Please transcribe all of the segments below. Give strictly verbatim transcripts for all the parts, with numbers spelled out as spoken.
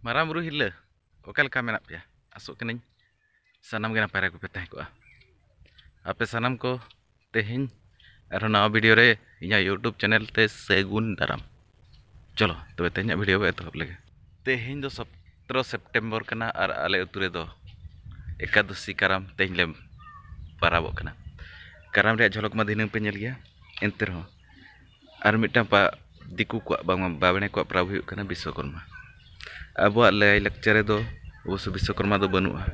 ᱢᱟᱨᱟᱝ ᱵᱩᱨᱩ ᱦᱤᱨᱞᱟᱹ, ᱚᱠᱟ ᱞᱮᱠᱟ ᱢᱮᱱᱟᱜ ᱯᱮᱭᱟ? ᱟᱥᱚᱜ ᱠᱟᱹᱱᱟᱹᱧ ᱥᱟᱱᱟᱢ ᱜᱮ ᱱᱟᱯᱟᱭ ᱨᱮ ᱜᱮᱯᱮ ᱛᱟᱦᱮᱸ ᱠᱚᱜᱼᱟ᱾ ᱟᱯᱮ ᱥᱟᱱᱟᱢ ᱠᱚ ᱛᱮᱦᱮᱧ ᱟᱨᱦᱚᱸ ᱱᱟᱣᱟ video ᱨᱮ ᱤᱧᱟᱹᱜ YouTube channel ᱛᱮ ᱥᱟᱹᱜᱩᱱ ᱫᱟᱨᱟᱢ᱾ ᱪᱚᱞᱚ ᱛᱚᱵᱮ ᱛᱮᱦᱮᱧᱟᱜ video ᱵᱚ ᱮᱛᱚᱦᱚᱵ ᱞᱮᱜᱮ᱾ ᱛᱮᱦᱮᱧ ᱫᱚ ᱥᱚᱛᱨᱚ September ᱠᱟᱱᱟ ᱟᱨ ᱟᱞᱮ ᱟᱹᱛᱩ ᱨᱮᱫᱚ ᱮᱠᱟᱫᱚᱥᱤ ᱠᱟᱨᱟᱢ ᱛᱮᱦᱮᱧ ᱞᱮ ᱯᱟᱨᱟᱵᱚᱜ ᱠᱟᱱᱟ᱾ ᱠᱟᱨᱟᱢ ᱨᱮᱭᱟᱜ ᱡᱷᱚᱞᱚᱠ ᱢᱟ ᱫᱤᱱᱟᱹᱢ ᱯᱮ ᱧᱮᱞ ᱜᱮᱭᱟ, ᱮᱱᱛᱮ ᱨᱮᱦᱚᱸ ᱟᱨ ᱢᱤᱫᱴᱟᱝ ᱯᱟ-, ᱫᱤᱠᱩ ᱠᱚᱣᱟᱜ ᱵᱟᱝᱢᱟ ᱵᱟᱵᱽᱲᱮ ᱠᱚᱣᱟᱜ ᱯᱟᱨᱟᱵᱽ ᱦᱩᱭᱩᱜ ᱠᱟᱱᱟ ᱵᱤᱥᱥᱚᱠᱚᱨᱢᱟ᱾ ᱟᱵᱚᱣᱟᱜ ᱞᱟᱭᱼᱞᱟᱠᱪᱟᱨ ᱨᱮᱫᱚ ᱚᱵᱚᱥᱥᱳ ᱵᱤᱥᱥᱚᱠᱚᱨᱢᱟ ᱫᱚ ᱵᱟᱹᱱᱩᱜᱼᱟ᱾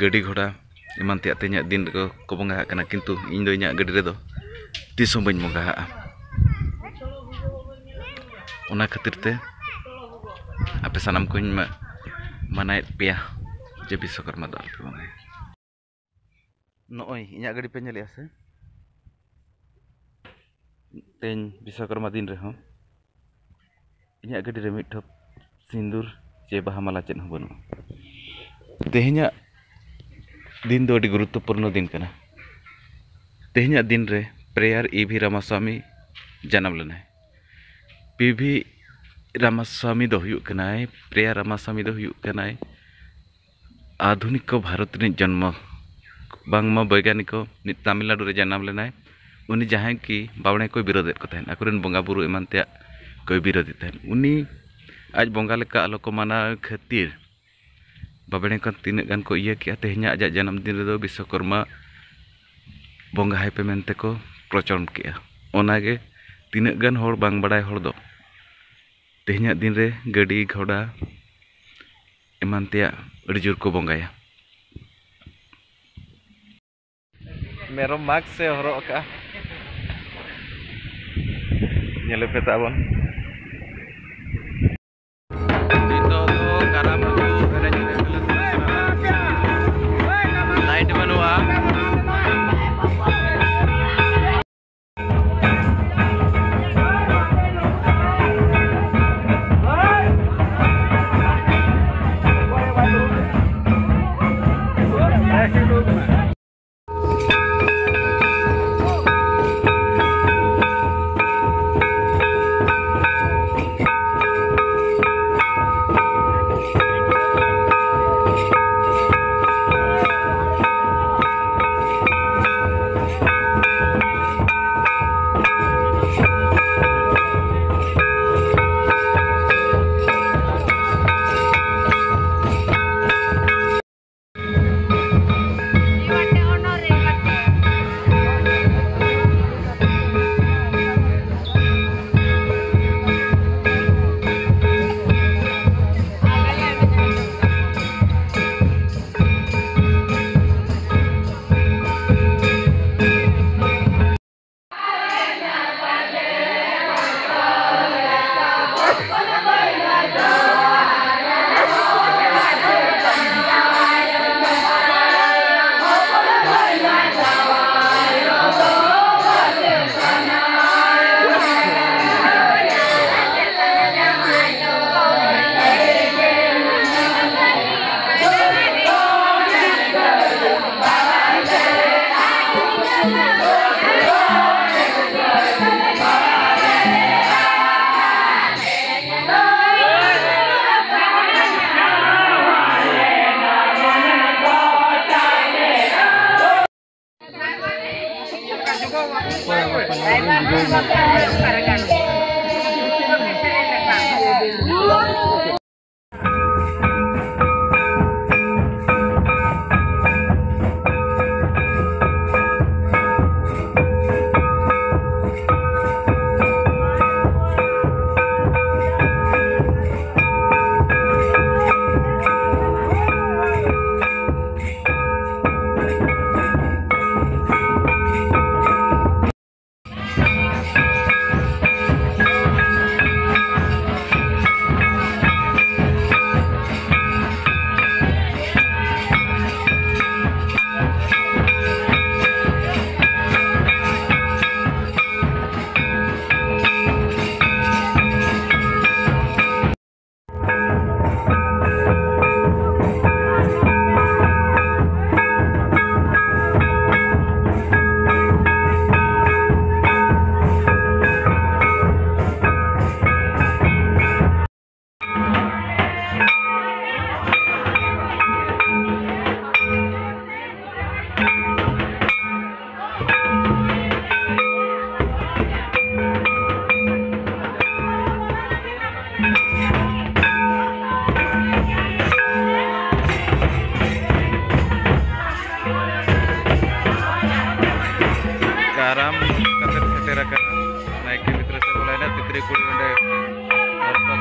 ᱜᱟᱹᱰᱤ ᱜᱷᱚᱲᱟ ᱮᱢᱟᱱ ᱛᱮᱭᱟᱜ ᱛᱮᱦᱮᱧᱟᱜ ᱫᱤᱱ ᱨᱮᱠᱚ ᱠᱚ ᱵᱚᱸᱜᱟ ᱟᱜ ᱠᱟᱱᱟ, ᱠᱤᱱᱛᱩ ᱤᱧ ᱫᱚ ᱤᱧᱟᱹᱜ ᱜᱟᱹᱰᱤ ᱨᱮᱫᱚ ᱛᱤᱥ ᱦᱚᱸ ᱵᱟᱹᱧ ᱵᱚᱸᱜᱟ ᱟᱜᱼᱟ᱾ ᱚᱱᱟ ᱠᱷᱟᱹᱛᱤᱨ ᱛᱮ ᱟᱯᱮ ᱥᱟᱱᱟᱢ ᱠᱚᱧ ᱢᱟ-, ᱢᱟᱱᱟᱭᱮᱫ ᱯᱮᱭᱟ ᱡᱮ ᱵᱤᱥᱥᱚᱠᱚᱨᱢᱟ ᱫᱚ ᱟᱞᱚᱯᱮ ᱵᱚᱸᱜᱟᱭᱟ᱾ ᱱᱚᱜᱼᱚᱭ ᱤᱧᱟᱹᱜ ᱜᱟᱹᱰᱤ ᱯᱮ ᱧᱮᱞᱮᱜᱼᱟ ᱥᱮ? ᱛᱮᱦᱮᱧ ᱵᱤᱥᱥᱚᱠᱚᱨᱢᱟ ᱫᱤᱱ ᱨᱮᱦᱚᱸ ᱤᱧᱟᱹᱜ ᱜᱟᱹᱰᱤ ᱨᱮ ᱢᱤᱫ ᱴᱷᱚᱯ ᱥᱤᱸᱫᱩᱨ ᱪᱮ ᱵᱟᱦᱟ ᱢᱟᱞᱟ ᱪᱮᱫ ᱦᱚᱸ ᱵᱟᱹᱱᱩᱜᱼᱟ᱾ ᱛᱮᱦᱮᱧᱟᱜ ᱫᱤᱱ ᱫᱚ ᱟᱹᱰᱤ ᱜᱩᱨᱩᱛᱛᱚᱯᱩᱨᱱᱚ ᱫᱤᱱ ᱠᱟᱱᱟ᱾ ᱛᱮᱦᱮᱧᱟᱜ ᱫᱤᱱ ᱨᱮ ᱯᱨᱮᱭᱟᱨ ᱤ ᱵᱷᱤ ᱨᱟᱢᱟᱥᱣᱟᱢᱤ ᱡᱟᱱᱟᱢ ᱞᱮᱱᱟᱭ᱾ ᱯᱤ ᱵᱷᱤ ᱨᱟᱢᱟᱥᱣᱟᱢᱤ ᱫᱚ ᱦᱩᱭᱩᱜ ᱠᱟᱱᱟᱭ, ᱯᱨᱮᱭᱟᱨ ᱨᱟᱢᱟᱥᱣᱟᱢᱤ ᱫᱚ ᱦᱩᱭᱩᱜ ᱠᱟᱱᱟᱭ ᱟᱫᱷᱩᱱᱤᱠ ᱠᱚ ᱵᱷᱟᱨᱚᱛ ᱨᱤᱱᱤᱡ ᱡᱚᱱᱢᱚ, ᱵᱟᱝᱢᱟ ᱵᱳᱭᱜᱟᱱᱤᱠ ᱠᱚ ᱢᱤᱫ ᱛᱟᱢᱤᱞᱱᱟᱰᱩ ᱨᱮ ᱡᱟᱱᱟᱢ ᱞᱮᱱᱟᱭ᱾ ᱩᱱᱤ ᱡᱟᱦᱟᱸᱭ ᱠᱤ ᱵᱟᱵᱽᱲᱮ ᱠᱚᱭ ᱵᱤᱨᱳᱫᱮᱫ ᱠᱚ ᱛᱟᱦᱮᱸᱫ, ᱟᱠᱚᱨᱮᱱ ᱵᱚᱸᱜᱟ ᱵᱩᱨᱩ ᱮᱢᱟᱱ ᱛᱮᱭᱟᱜ ᱠᱚᱭ ᱵᱤᱨᱳᱫᱮᱫ ᱛᱟᱦᱮᱸᱫ᱾ ᱩᱱᱤ ᱟᱡ ᱵᱚᱸᱜᱟ ᱞᱮᱠᱟ ᱟᱞᱚ ᱠᱚ ᱢᱟᱱᱟᱣ ᱠᱷᱟᱹᱛᱤᱨ ᱵᱟᱵᱽᱲᱮ ᱠᱚ ᱛᱤᱱᱟᱹᱜ ᱜᱟᱱ ᱠᱚ ᱤᱭᱟᱹ ᱠᱮᱜᱼᱟ᱾ ᱛᱮᱦᱮᱧᱟᱜ ᱟᱡᱟᱜ ᱡᱟᱱᱟᱢ ᱫᱤᱱ ᱨᱮᱫᱚ ᱵᱤᱥᱥᱚᱠᱚᱨᱢᱟ ᱵᱚᱸᱜᱟ ᱦᱟᱭ ᱯᱮ ᱢᱮᱱᱛᱮ ᱠᱚ ᱯᱨᱚᱪᱚᱞᱚᱱ ᱠᱮᱜᱼᱟ᱾ ᱚᱱᱟᱜᱮ ᱛᱤᱱᱟᱹᱜ ᱜᱟᱱ ᱦᱚᱲ ᱵᱟᱝ ᱵᱟᱲᱟᱭ ᱦᱚᱲ ᱫᱚ ᱛᱮᱦᱮᱧᱟᱜ ᱫᱤᱱ ᱨᱮ ᱜᱟᱹᱰᱤ ᱜᱷᱚᱲᱟ ᱮᱢᱟᱱ ᱛᱮᱭᱟᱜ ᱟᱹᱰᱤ ᱡᱳᱨ ᱠᱚ ᱵᱚᱸᱜᱟᱭᱟ᱾ ᱢᱮᱨᱚᱢ ᱢᱟᱜᱽ ᱥᱮ ᱦᱚᱨᱚᱜ ᱟᱠᱟᱜᱼᱟ, ᱧᱮᱞᱮ ᱯᱮ ᱛᱟᱵᱚᱱ᱾ ᱱᱤᱛᱚᱜ ᱫᱚ ᱠᱟᱨᱟᱢ ᱟᱹᱜᱩ ᱮᱱᱮᱡ ᱨᱮ ᱞᱟᱭᱤᱴ ᱵᱟᱹᱱᱩᱜᱼᱟ᱾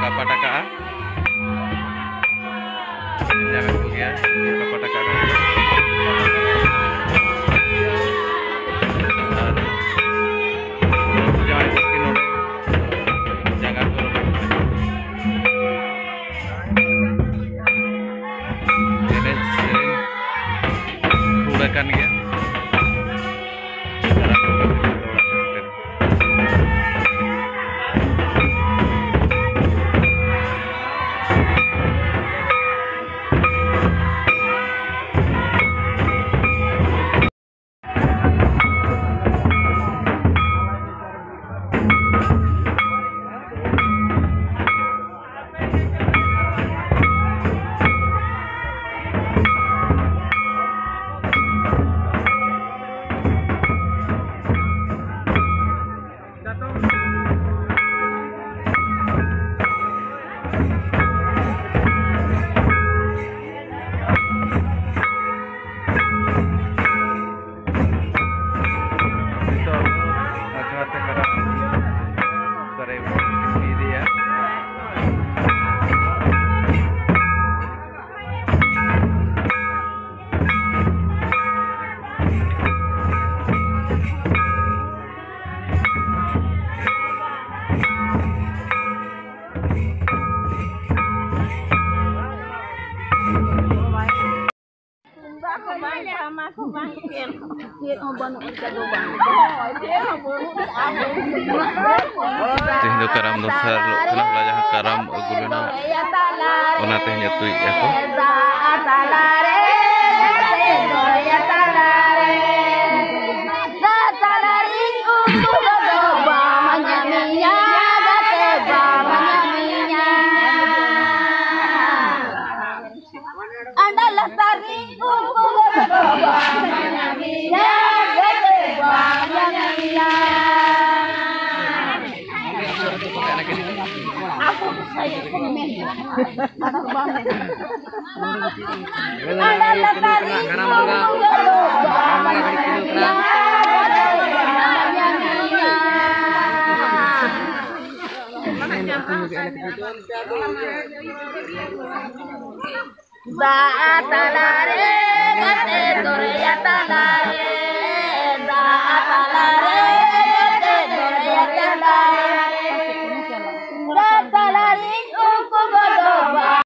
ᱠᱟᱯᱟᱴ ᱟᱠᱟᱜᱼᱟ᱾ ᱧᱮᱞ ᱧᱟᱢᱮᱫ ᱠᱚᱜᱮᱭᱟ, ᱠᱟᱯᱟᱴ ᱟᱠᱟᱜᱼᱟ᱾ ᱟᱨ ᱡᱟᱶᱟᱭ ᱵᱟᱹᱦᱩ ᱱᱚᱰᱮ ᱡᱟᱸᱜᱟ ᱠᱚ ᱟᱹᱨᱩᱵ ᱮᱫ ᱠᱚᱣᱟ᱾ ᱮᱱᱮᱡ ᱥᱮᱨᱮᱧ ᱦᱩᱭ ᱟᱠᱟᱱ ᱜᱮᱭᱟ᱾ ᱱᱤᱛᱚᱜ ᱟᱠᱷᱲᱟ ᱛᱮ ᱠᱟᱨᱟᱢ ᱫᱟᱨᱮ ᱵᱚᱱ ᱤᱫᱤᱭᱟ᱾ ᱪᱮᱫ ᱦᱚᱸ ᱵᱟᱹᱱᱩᱜ ᱪᱮᱫ ᱦᱚᱸ ᱵᱟᱹᱱᱩᱜ᱾ ᱛᱮᱦᱮᱧ ᱫᱚ ᱠᱟᱨᱟᱢ ᱫᱚᱥᱟᱨ ᱦᱤᱞᱳᱜ ᱠᱟᱱᱟ᱾ ᱦᱚᱞᱟ ᱡᱟᱦᱟᱸ ᱠᱟᱨᱟᱢ ᱟᱹᱜᱩ ᱞᱮᱱᱟ, ᱚᱱᱟ ᱛᱮᱦᱮᱧ ᱟᱹᱛᱩᱭᱮᱫᱼᱟ ᱠᱚ᱾ ᱟᱸᱰᱟ ᱞᱟᱛᱟᱨ ᱨᱮ ᱩᱱᱠᱩ ᱫᱚ ᱵᱟᱝ ᱧᱟᱢᱤᱧᱟ, ᱵᱟᱝ ᱧᱟᱢᱤᱧᱟ᱾ ᱟᱸᱰᱟ ᱞᱟᱛᱟᱨ ᱨᱮ ᱩᱱᱠᱩ ᱫᱚ ᱵᱟᱝ ᱧᱟᱢᱤᱧᱟ, ᱵᱟᱝ ᱧᱟᱢᱤᱧᱟ᱾ ᱫᱟᱜ ᱛᱟᱞᱟᱨᱮ ᱜᱟᱛᱮ ᱫᱚᱨᱭᱟ ᱛᱟᱞᱟᱨᱮ